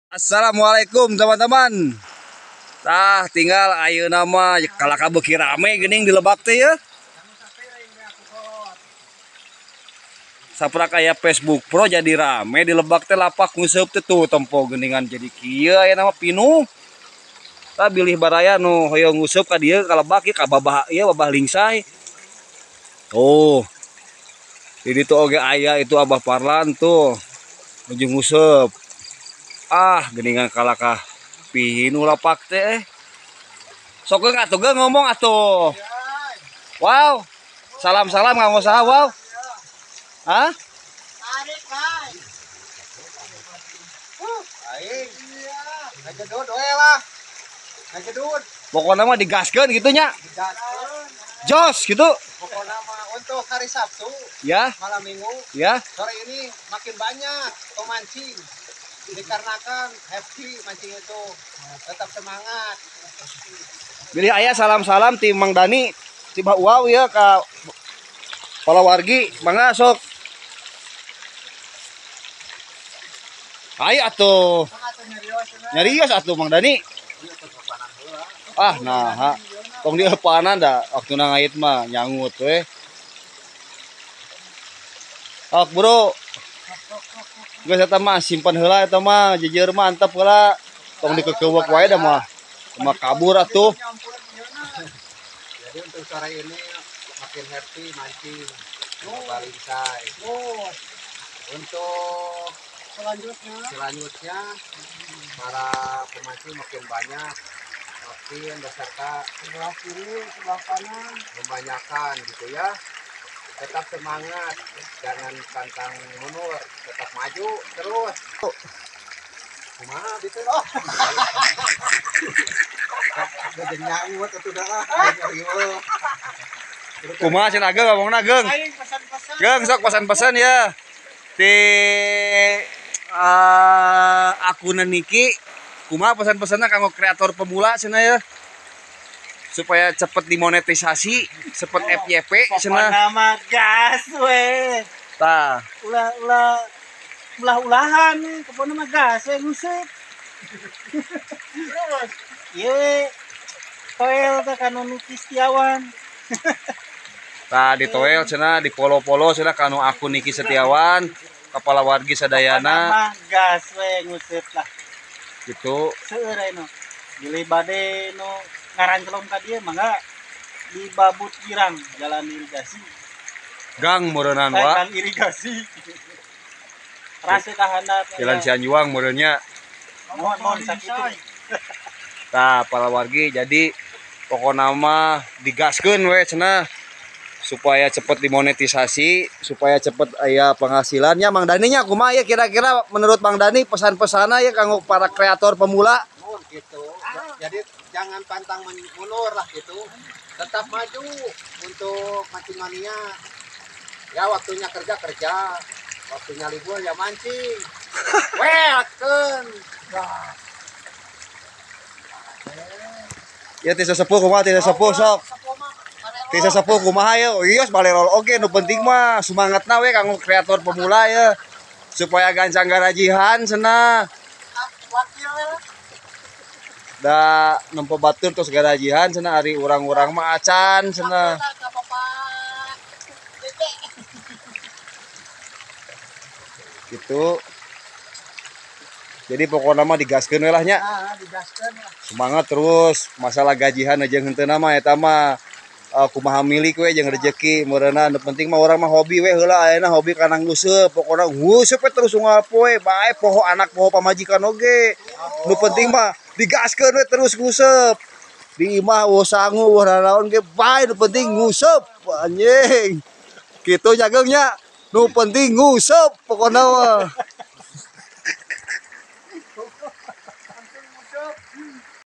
Assalamualaikum teman-teman. Tah tinggal ayeuna mah kalaka beuki rame geuning di lebak teh ya. Saprak aya Facebook Pro jadi rame di lebak teh lapak nguseup teh tuh tempo geuningan jadi kieu ayeuna mah pinuh. Tah bilih baraya nu hoyong nguseup ka dieu ka lebak ieu ka babah ieu babah lingsai. Tuh. Di ditu oge aya itu Abah Parlan tuh nuju nguseup. Ah, geningan kalakah pihinu lapak teh. Sok geung atuh geung ngomong atuh. Wow. Salam-salam nganggo saha, wow. Hah? Tarik, Kai. Aing. Iya, ngajedud we lah. Ngajedud. Pokona mah digaskeun kitu nya. Digaskeun. Jos gitu. Pokona mah untuk hari Sabtu ya, malam Minggu ya. Sore ini makin banyak pemancing. Dikarenakan happy mancing itu, tetap semangat. Bilih ayah salam-salam ti Mang Dani, ti Bah Uau ya ka palawargi, mangga sok. Ayo atuh. Nyarios atuh Mang Dani. Ah nah, tong dieupanan da waktuna ngait mah nyangut we. Ok bro. Geus eta mah simpen heula eta mah jeujeur mah antep heula tong dikekeuweuk wae da mah mah kabur atuh. Jadi untuk sore ini makin happy mancing balingsai. Untuk selanjutnya para pemancing makin banyak, makin beserta sebelah kiri sebelah kanan membanyakan gitu ya. Tetap semangat, jangan pantang mundur, tetap maju terus. Kumaha gitu oh. Gejeng nyangut atuh dah. Kumaha cenah Geung ngomongna Geung? Geung sok pesan-pesan ya. Di akun niki kumaha pesan-pesanna kanggo kreator pemula cenah ya? Supaya cepet dimonetisasi, cepet FYP cenah. Pokona mah gas we. Tah. Ulah ulah-ulahan pokona mah gas we nguseup. Terus ieu we toel teh kanu Niki Setiawan. Tah di toel cenah di polo-polo cenah kanu akun Niki Setiawan, kepala wargi sadayana. Pokona mah gas we nguseup lah. Gitu. Seueur anu. Bilih bade nu ngarancelom ka dieu mangga di Babut Girang jalan irigasi. Gang meureunnan wa. Gang irigasi. Rase ka handap. Jalan Cianjuang meureunnya. Mohon sakitu. Tah para wargi jadi pokona mah digaskeun we cenah supaya cepet dimonetisasi, supaya cepet aya penghasilannya. Mang Dani nya kumaha ya kira-kira menurut Mang Dani pesan-pesanna ya kanggo para kreator pemula? Gitu. Jadi jangan pantang mundur lah gitu. Tetap maju untuk mancing mania. Ya waktunya kerja kerja, waktunya libur ya mancing. Welcome. Ya teh sesepuh kumaha teh sesepuh sok. Teh sesepuh kumaha ya? Ieu balerol oge nu penting mah semangatna we kanggo kreator pemula ya. Supaya gancang garajihan cenah. Da nempo batur terus garajihan cenah ari urang-urang mah acan cenah. Gitu. Jadi pokoknya mah digaskeun we lah nya. Semangat terus, masalah gajihan aja henteu mah eta mah kumaha milik we jeung rezeki meureunna nu penting mah urang mah hobi we heula ayeuna hobi kana nguseup pokona nguseup we terus unggal poe bae poho anak poho pamajikan oge. Nu penting mah digaskeun we terus nguseup. Di imah eueuh sangu eueuh nanaon ge bae nu penting nguseup anjing. Kitu nya Geung nya. Nu penting nguseup pokona mah.